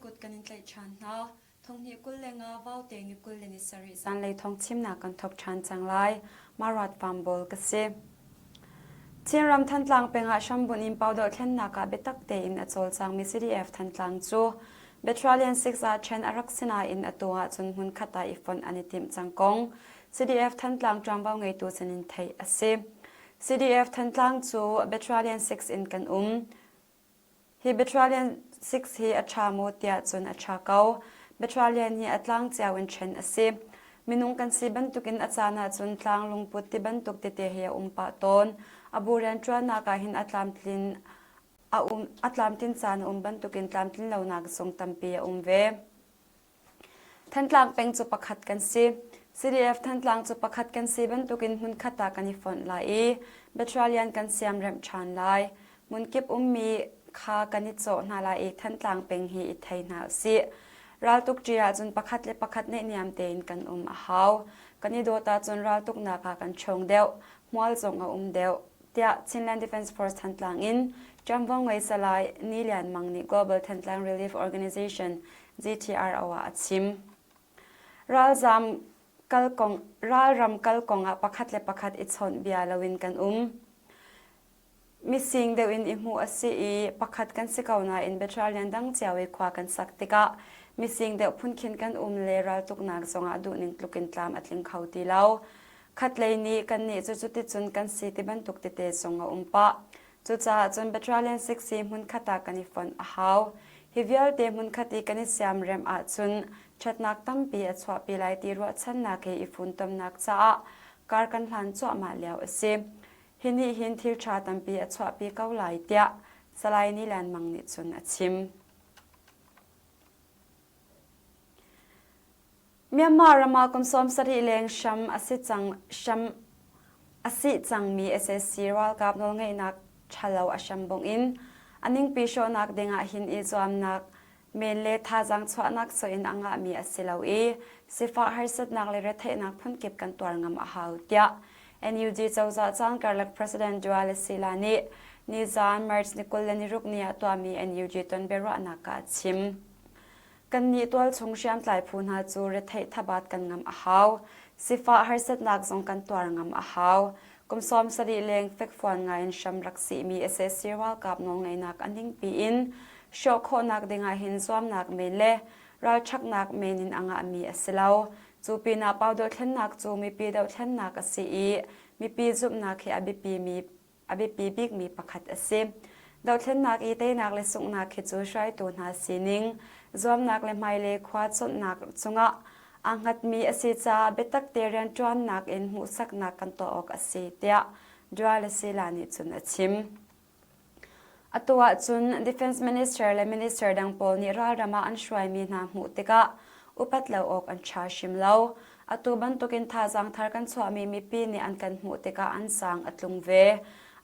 kut kan in tlaih ṭhan hna. Thonghnih 25 Vaute ni 27 zanlei thawng chimnak kan thawk ṭhan cang lai. Maruat Fambawl ka si. Chinram Thantlang peng ah hrambunh in pau dohthlennak ah biatak tein a cawlcangmi CDF Thantlang cu Battalion 6 ah ṭhen a rak si nain atu ahcun hmunkhat ah i fonh an i timh cang kong CDF Thantlang ṭuanvo ngeitu sinin theih a si. CDF Thantlang cu Battalion 6 in kan um. Hi Battalion 6 hi a ṭha maw tiah cun a ṭha ko. Battalion hi a tlang cio in ṭhen a si. Minung kan si bantukin a caan ahcun tlang lungput ti bantuk tete hi a um pah tawn. A bu rianṭuannak ah hin a tlamtlin a um a tlamtlin caan a um bantukin tlamtlin lonak zong tampi a um ve. Thantlang peng cu pakhat kan si. CDF Thantlang cu pakhat kan si bantukin hmunkhat ah kan i fonh lai i Battalion kan siamremh ṭhan lai. Hmunkip ummi kha kan i cawh hna lai i Thantlang peng hi i thei hna usih. Raltuk ṭi ahcun pakhat le pakhat neihniam tein kan um a hau. Kan i dawt ahcun raltuknak ah kan ṭhawng deuh, hmual zong a um deuh. tiah Chinland Defence Force Thantlang in ṭuanvo ngei Salai Ni Lian Mang nih Global Thantlang Relief Organization GTRO ah a chim. Ralzam kal kong, ralram kal kong ah pakhat le pakhat i chawnh bia loin kan um. Mising deuh in i hmuh a si i pakhat kan si ko nain battalion dang cio i khua kan sak tikah mising deuh phunkhin kan um le raltuknak zongah duhning tlukin tlam a tling kho ti lo. Khatlei nih kannih cu cuticun kan si ti bantuk tete zong a um pah. Cucaah cun Battalion 6 hi hmunkhat ah kan i fonh a hau. Hi vialte hmunkhat i kan i siamremh ahcun ṭhatnak tampi a chuahpi lai ti ruahchannak he i funtomnak caah kar kan hlan cuahmah lio a si. Hi nih hin thil ṭha tampi a chuahpi ko lai tiah Salai Ni Lian Mang nih cun a chim. Myanmar ram ah kum 70 leng hram a si cang hram a si cangmi sac ralkap nawlngeihnak ṭhalo a hram bawng in a ningpi hrawhnak dingah hin i zuamnak men le thazaang chuahnak sawh in a ngahmi a si lo i sifah harsatnak le retheihnak phunkip kan tuar ngam a hau tiah NUG cozah caan karlak President Duale Sila nih nizaan March ni 26 ni ah tuahmi NUG tonbiaruahnak ah a chim. Kannih tualchung hriamtlai phu hna cu retheih thabat kan ngam a hau. Sifah harsatnak zong kan tuar ngam a hau. Kum 70 leng fekfuan ngaiin hram rak sihmi sac ralkap nawlngeihnak a ningpi in hrawh khawhnak dingah hin zuamnak men le ralchaknak men in a ngahmi a si lo. Cu pinah pau dothlennak cu mipi dothlennak a si i mipi zumhnak hi a biapimi a biapi bikmi pakhat a si. Dothlennak i teinak le sunghnak hi cu hruaitu hna sining, zuamnak le hmailei khua cawnnak cungah aa hngatmi a si caah biatak te rianṭuannak in hmuhsaknak kan tuah awk a si, tiah Dua le Sila nih cun a chim. Atu ahcun Defense Minister le Minister dang pawl nih ralram ah an hruaimi hna hmuh tikah upat lo awk an ṭha hrim lo. Atu bantukin thazaang thar kan chuahmi mipi nih an kan hmuh tikah an sang a tlung ve.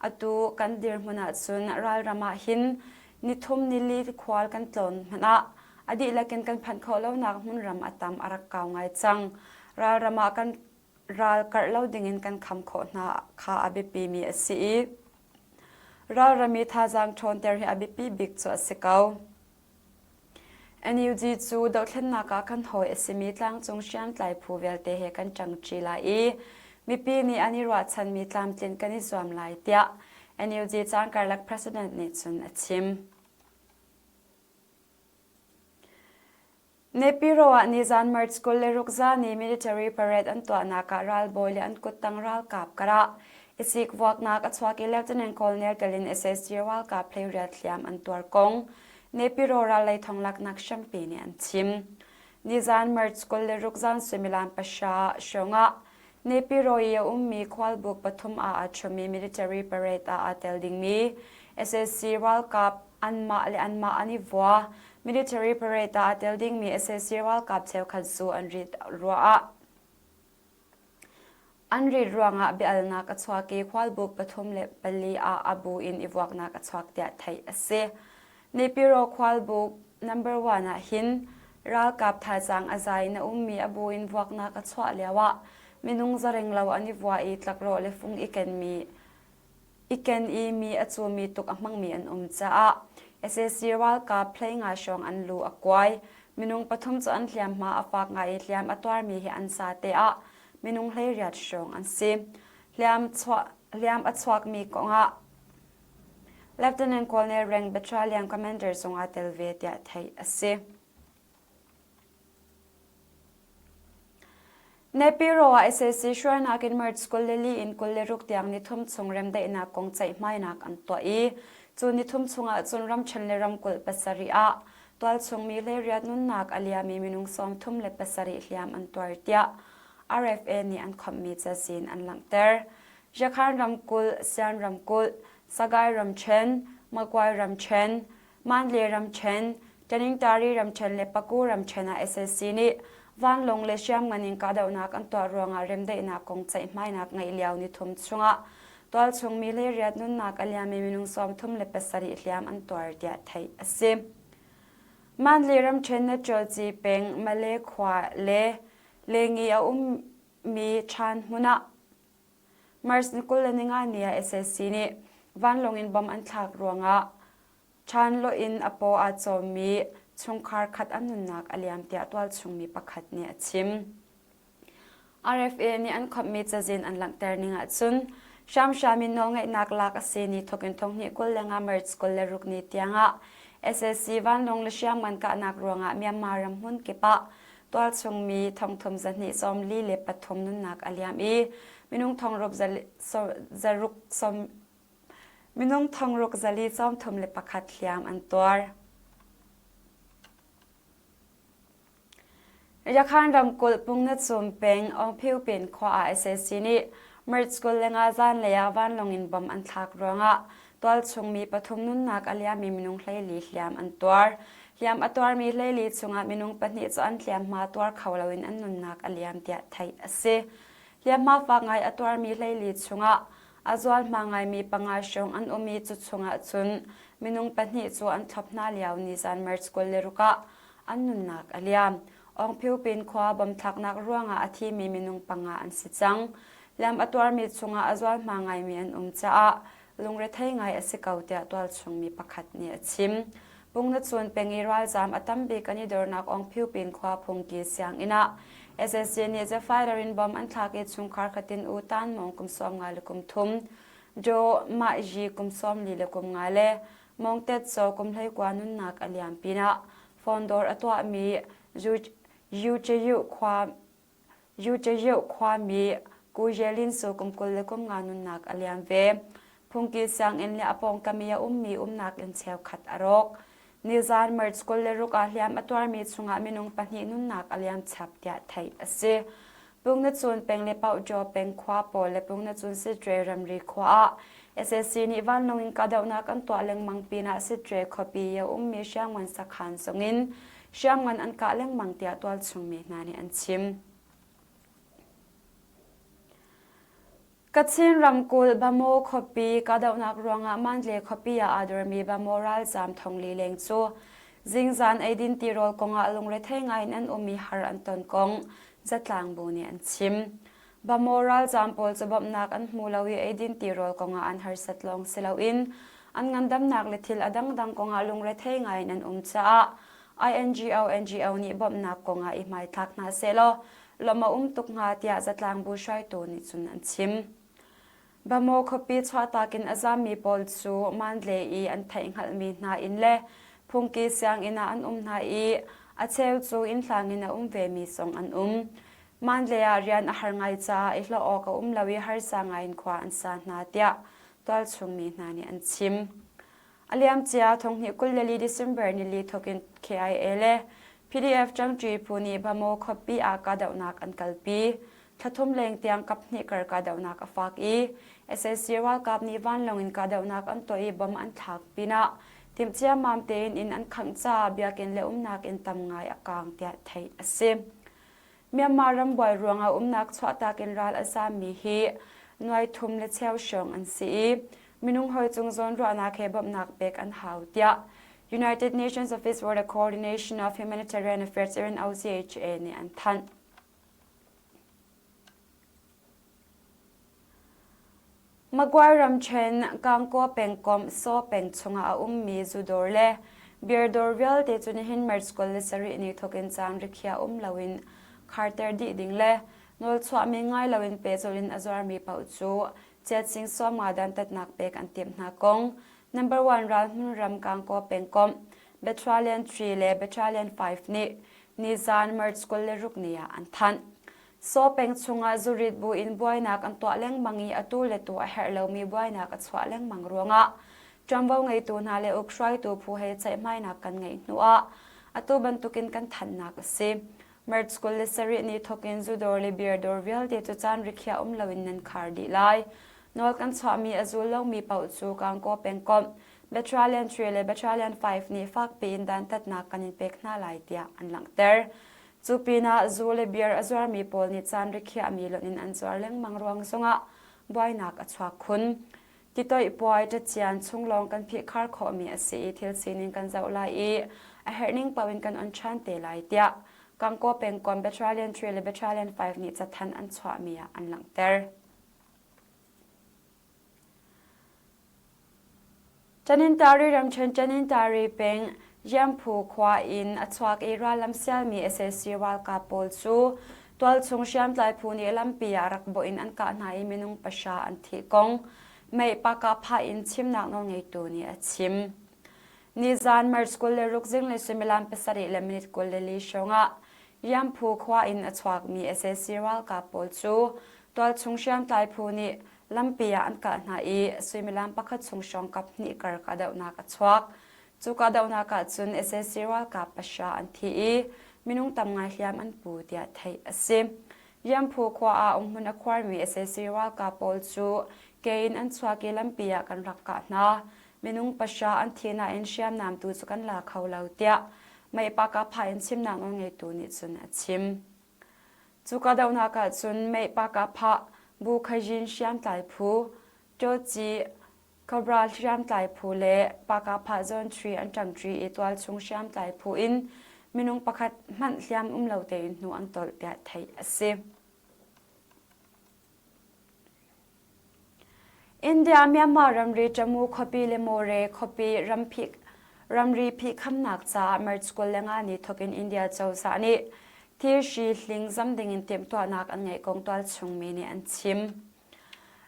Atu kan dirhmun ahcun ralram ah hin nithum nili khual kan tlawn hmanh ah a dihlak in kan phanh khawh lonak hmunram a tam a rak kau ngai cang. Ralram ah kan ral karh lo dingin kan kham khawh hna kha a biapimi a si i ralram i thazaang ṭhawnter hi a biapi bik cu a si ko. NUG cu dohthlennak ah kan hawi a simi tlangcung hriamtlai phu vialte he kan ṭangṭi lai i mipi nih an i ruahchanmi tlamtlin kan i zuam lai tiah NUG caan karlak president nih cun a chim. Nepiro ah nizan March 26 zan i military parade an tuahnak ah ralbawi le an kuttang ralkap karah i sikvuaknak a chuak i Lieutenant Colonel tel in SSG ralkap hleiriat hliam an tuar kong Nepiro rallei thonglaknak hrampi nih an chim. Nizan March 26 zan suimilam pahra hrawng ah Nepiro i a ummi khualbuk pathum ah aa ṭhumi military parade ah aa tel dingmi sac ralkap anmah le anmah an i vua. Military parade ah aa tel dingmi sac ralkap cheukhat cu an rit ruah an rit ruangah biaalnak a chuak i khualbuk pathum le pali ah a bu in i vuaknak a chuak tiah theih a si. Nepiro khualbuk number one ah hin ralkap thazaang a zai in a ummi a bu in vuaknak a chuah lioah minung zarenglo an i vua i tlakrawh le fung i kenmi i ken i mi a cumi tuk a hmangmi an um caah. Sac ralkap 15 hrawng an lu a kuai. Minung pathum cu an hliamhma a fak ngai i hliam a tuarmi hi an sate ah minung 18 hrawng an si. Hliam, chuah, hliam a chuakmi kongah Lieutenant Colonel Reng Battalion Commander zong aa tel ve tiah theih a si. Nepiro ah sac hruainak in March 24 in 26 tiang nithum chung remdaihnak kong ceihmainak an tuah i cu nithum chungah cun ramṭhen le ramkulh pasarih ah tualchung mi 18 nunnak a liami minung 37 hliam an tuar tiah RFA nih an khawmhmi cazin an langhter. Yakhan ramkulh, Sian ramkulh, Sagaing ramṭhen, Magway ramṭhen, Mandalay ramṭhen, Taningtari ramṭhen le Paku ramṭhen ah sac nih vanlawng le hriamngan in kahdohnak an tuah ruangah remdaihnak kong ceihmainak ngeih lio nithum chungah tualchung mi 18 nunnak a liammi minung 37 hliam an tuar tiah theih a si. Mandalay ramṭhen Natrawlci peng Male khua le Lengi a ummi Chan hmun ah March ni 25 ni ah sac nih vanlawng in bomb an thlak ruangah Ṭhan loin a paw aa cawmmi chungkhar khat an nunnak a liam tiah tualchung mi pakhat nih a chim. RFA nih an khawmhmi cazin an langhter ning ahcun hramhram in nawlngeihnak lak a si ni thawk in thonghnih 25 March 26 ni tiangah sac vanlawng le hriamngan kahnak ruangah Myanmar ram hmun kip ah tualchung mi thongthum zahnih 43 nunnak a liam i minung thongruk zaruk sawm Minung thongruk zali 31 hliam an tuar. Yakhan ramkulh Pungnachum peng Ongphiupin khua ah sac nih March 25 zanlei ah vanlawng in bomb an thlak ruangah tualchung mi pathum nunnak a liammi minung 14 hliam an tuar. Hliam a tuarmi 14 chungah minung pahnih cu an hliamhma tuar kho loin an nunnak a liam tiah theih a si. Hliamhma fak ngai a tuarmi 14 chungah A zualhma ngaimi panga hrawng an um i cu chungah cun minung pahnih cu an thlop hna lio nizan March 26 ah an nunnak a liam. Awngphiupin khua bomthlaknak ruangah a thimi minung panga an si cang. Liam a tuarmi chungah a zualhma ngaimi an um caah lungrethei ngai a si ko tiah tualchung mi pakhat nih a chim. Pungnacun peng i ralzaam a tam bik an i dornak Awngphiupin khua phungki sianginn ah SSC nih Zephyr in bomb an thlak i chungkhar khatin U Tan Mong kum 50 le kum thum, Jo Mah Yi kum 44 le kum nga le Mong Tet Zaw kum 19 nunnak a liam pinah phone dawr a tuahmi Yu Chayu khua Yu Chayu khuami Ku Yelin Su kum 20 le kum nga nunnak a liam ve. Phungki sianginn le a pawngkam i a ummi umnak inn cheukhat a rawk. Nizan March 26 ah hliam a tuarmi chungah minung pahnih nunnak a liam chap tiah theih a si. Pungnacun peng le Pauhjaw peng khua pawl le Pungnacun Sitre ramri khua ah sac nih vanlawng in kahdohnak an tuah lengmang pinah Sitre khuapi i a ummi hriamngan sakhan zongin hriamngan an kah lengmang tiah tualchung mi hna nih an chim. Kachin ramkulh Bamaw khuapi kahdohnak ruangah Mandalay khuapi ah aa dormi Bamaw ralzaam thongli leng cu zingzan eidin tirawl kongah lungrethei ngaiin an um i har an ton kong zatlangbu nih an chim. Bamaw ralzaam pawl cu bawmhnak an hmu lo i eidin tirawl kongah an harsat lawng si loin an ngandamnak le thil a dangdang kongah lungrethei ngaiin an um caah INGO NGO nih bawmhnak kongah i hmaithlak hna sehlaw lawmh a um tuk hnga tiah zatlangbu hruaitu nih cun an chim. Bamaw khuapi chuahtak in a zammi pawl cu Mandalay i an theihhngalhmi hna inn le phungki sianginn ah an um hna i a cheu cu inn hlang in a um vemi zong an um. Mandalay ah rian a har ngai caah i hlawh awk a um lo i harsa ngai in khua an sa hna tiah tualchung mi hna nih an chim. A liamcia thonghnih 24 December nili thawk in KIA le PDF ṭangṭi phu nih Bamaw khuapi ah kahdohnak an kalpi. Thla thum leng tiang kaphnih kar kahdohnak a fak i sac ralkap nih vanlawng in kahdohnak an tuah i bomb an thlak pinah timh ciammam tein inn an khangh caah biakinn le umnak inn tam ngai a kaang tiah theih a si. Myanmar ram buai ruangah umnak chuahtak in ral a zaammi hi nuai thum le cheu hrawng an si i minung hawi cung zawnruahnak he bawmhnak pek an hau tiah United Nations Office for the Coordination of Humanitarian Affairs UNOCHA nih an thanh. Magway ramṭhen Gangaw pengkomh Saw peng chungah a ummi zu dawr le beer dawr vialte cu nihin March 27 ni thawk in caan rikhiah um loin kharter dih ding le nawlchuahmi ngai loin pehzulh in a zuarmi paoh cu chiat sawmnga dantatnak pek an timh hna kong Number 1 ralhmun ram Gangaw pengkomh Battalion 3 le Battalion 5 nih nizaan March 26 ni ah an thanh. Saw peng chungah zurit bu in buainak an tuah lengmang i atu le tu a herh lomi buainak a chuah lengmang ruangah ṭuanvo ngeitu hna le ukhruaitu phu he ceihmainak kan ngeih hnuah atu bantukin kan thanhnak a si. March 27 ni thawkin zudawr le beer dawr vialte cu caan rikhiah um loin nan khar dih lai. Nawl kan chuahmi a zul lomi paoh cu Gangaw pengkomh Battalion 3 le Battalion 5 nih fakpi in dantatnak kan in pek hna lai tiah an langhter. Cu pinah zu le beer a zuarmi pawl nih caan rikhiahmi lonh in an zuar lengmang ruang zongah buainak a chuak khun. Titoih puai ṭacian chung lawng kan phihkhar khawhmi a si i thil sining kan zoh lai i a herhning paoh in kan on ṭhan te lai tiah Gangaw pengkomh Battalion 3 le Battalion 5 nih cathanh an chuahmi ah an langhter. Tanintari ramṭhen Tanintari peng Yamphu khua in a chuak i rallam sialmi sac ralkap pawl cu tualchung hriamtlai phu nih lampi ah rak bawh in an kah hna i minung pahra an thih kong mei pakah in chimnak nawlngeitu nih a chim. Nizan March 26 zinglei suimilam pasarih le minute 24 hrawng ah Yamphu khua in a chuakmi sac ralkap pawl cu tualchung hriamtlai phu nih Lampi ah an kah hna i suimilam pakhat chung hrawng kap hnih kar kahdohnak a chuak. Cu kahdohnak ah cun sac ralkap pahra an thi i minung tam ngai hliam an pu tiah theih a si. Riamphu khua ah umhmun a khuarmi sac ralkap pawl cu ke in an chuak i lampi ah kan rak kah hna. Minung pahra an thi nain hriamnam tu cu kan la kho lo tiah Meipakapha in chimnak nawlngeitu nih cun a chim. Cu kahdohnak ah cun Meihpakahphah Bu Khazin hriamtlai phu, Ṭawci Cobra hriamtlai phu le Pakahphah Zone 3 an ṭangṭi i tualchung hriamtlai phu in minung pakhat hmanh hliam um lo tein hnu an tolh tiah theih a si. India Myanmar ramri Jammu khuapi le More khuapi ramri phihkhamnak caah March 25 ni thawk in India cozah nih thirhri hling zam ding in timhtuahnak an ngeih kong tualchung mi nih an chim.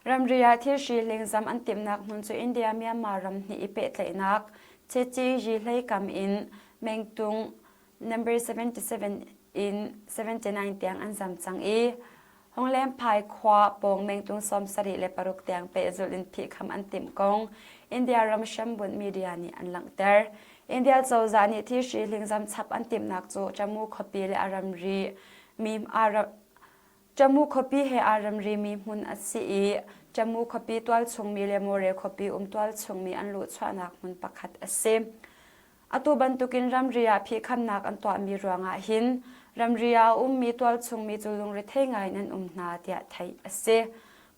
Ramri ah thirhri hling zam an timhnak hmun cu India Myanmar ram hnih i pehtlaihnak Chechiji hleikam in Mengtung number 77 in 79 tiang an zam cang i Honglemphai khua pawng mengtung 76 tiang pehzulh in phihkham an timh kong India ram hrambunh media nih an langhter. India cozah nih thirhri hlingzam chap an timhnak cu Jammu khuapi le a ramri mi Jammu khuapi he aa ramri mi hmun a si i Jammu khuapi tualchungmi le More khuapi um tualchungmi an luhchuahnak hmun pakhat a si. Atu bantukin ramri ah phihkhamnak an tuahmi ruangah hin ramri ah a ummi tualchungmi cu lungrethei ngaiin an um hna tiah theih a si.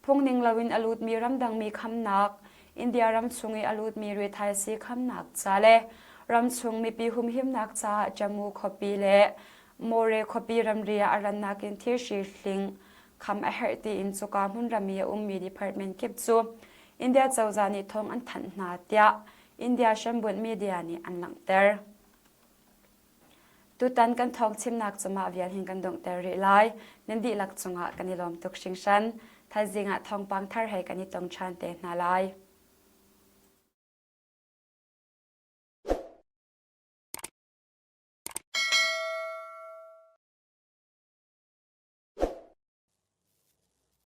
Phungning loin a lutmi ramdangmi khamnak, India ram chung i a lutmi rithaisii khamnak ca le ramchung mipi humhimnak caah Jammu khuapi le More khuapi ramri ah a rannak in thirhri hling kham a herh tiin cuka hmunram i a ummi department kip cu India cozah nih thawng an thanh hna tiah India hrambunh media nih an langhter. Tutan kan thawng chimnak cu mah vial hin kan donghter rih lai. Nan dihlak cungah kan i lawm tuk hringhran. Thaizing ah thawngpang thar he kan i tong ṭhan te hna lai.